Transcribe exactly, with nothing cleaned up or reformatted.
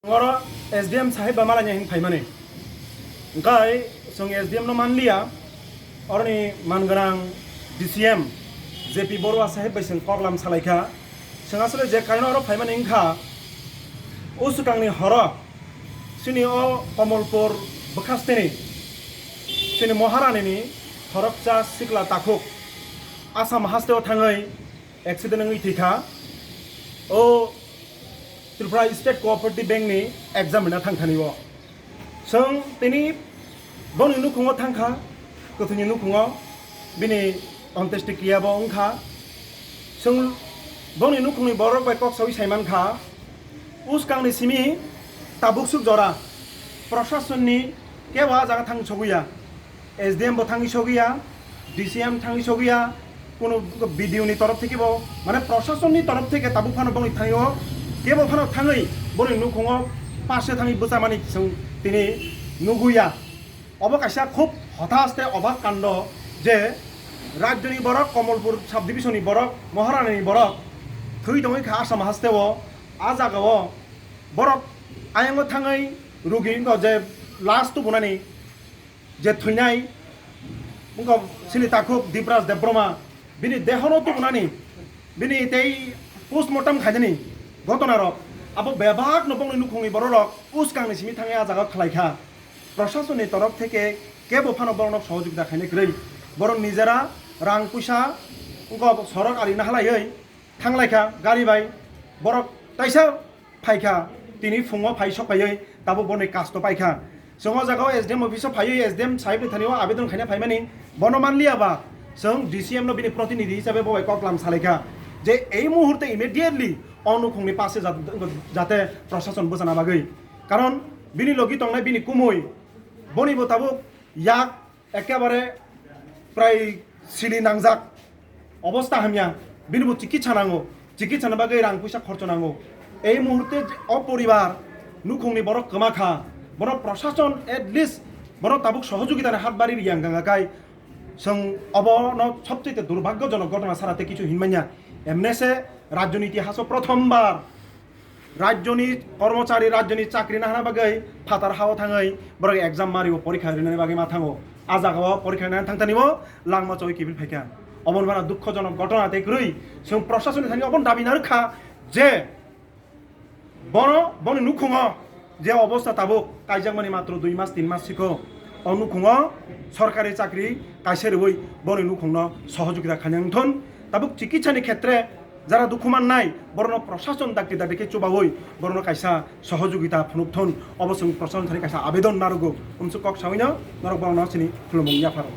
Oro S D M sahib ba malanya hin phaimani. Hwnkhe chwng S D M no manliya, oroni mangwnang D C M J P Borua sahib bai chwng koklam salaikha. Chwng aswk je kaino oro phaimani wngkha, o swkangni horo chini o Komolpur bwkhasteni chini Maharani ni khoroksa sikla takhuk Assam hasteo thangwi accident wngwi thwikha. O Tripura State Cooperative Bank ni exam rina thangthani o. Chwng tini boni nukhungo thangkha, kwthwini nukhungo bini antyeshti kriya bo wngkha. Chwng boni nukhungni borok bai kok sawi saimankha, uskangni simi tabuksuk jora prosasonni kebo a jaga thang sogwiya. S D M bo thangwi sogwiya, D C M thangwi sogwiya, kuno B D O ni torof theke bo, mane prosasonni torof theke tabuk phano boni thango, kebo phano thangwi boni nukhungo pase thangwi bwchamani chwng tini nuguya. Obo kaisa khub hotas tei obak kando je rajyoni borok, Komolpur subdivision ni borok, Maharani ni borok thwi tongwi kha Assam hasteo, a jagao borok ayango thangwi rugi wngkha je last tubunani je thwinai wngkha chini takhuk Dipraj Debbarma, bini dehono tubunani, bini tei postmortem khainani gotona rok, abo bebak no bongni nukhungni borok rok uskangni simi thangwi a jaga khlai kha. Prosasonni torof theke kebo phano borok no sohojogita khainai kwrwi, borok nijera rang puisa wngkha sorok ari nahalaiwi thanglai kha gari bai, borok taisa phaikha, tini phungo phai sok phaiwi tabuk boni kasto paikha. Chwng o jaga o S D M office o phaiwi S D M sahib ni thani o abedon khaina phaimani, bono manliya ba chwng D C M no bini protinidhi hisabe bo bai koklam salaikha je ei muhurte immediately o nukhungni pase jat-, jate prosason bwchana bagwi, karon bini logi tongnai bini kumui boni bo tabuk yak ekebare prai sili nangjak obostha hamya, bini bo chikitsa nango, chikitsa ni bagwi rang puisa khorcho nango. Ei muhurte o poribar nukhungni borok kwma kha, borok proshason at least borok tabuk sohojogitani hat bari riyang ganga kai chwng obono sobchete durbhagyojonok ghotona sara tei kichu hinmanya. Emnese rajyoni itihaso prothombar rajyoni kormochari, rajyoni chakri nahana bagwi phatar hao thangwi borok exam mario, porikha rinani bagwi ma thango. A jagao porikha rinani thangtani bo langma choi kiphil phaikha. Oboni bana dukhojonok ghotona tei kwrwi chwng prosasonni thani oboni dabi narwkha je bono, boni nukhungo je obostha tabuk kaijakmani matro dui mas tin mas siko, o nukhungo sorkari chakri kaisa riwi boni nukhungno sohojogita khaina wngthon. Tabuk chikitsani khetre jara dukhu mannai, borokno proshason dakti dakti khe chubaui borokno kaisa sohojogita phunukthon, obo chwng proshason thani kaisa abedon narugo. Umsuk kok sawino norok borokno chini khulumung yapharo.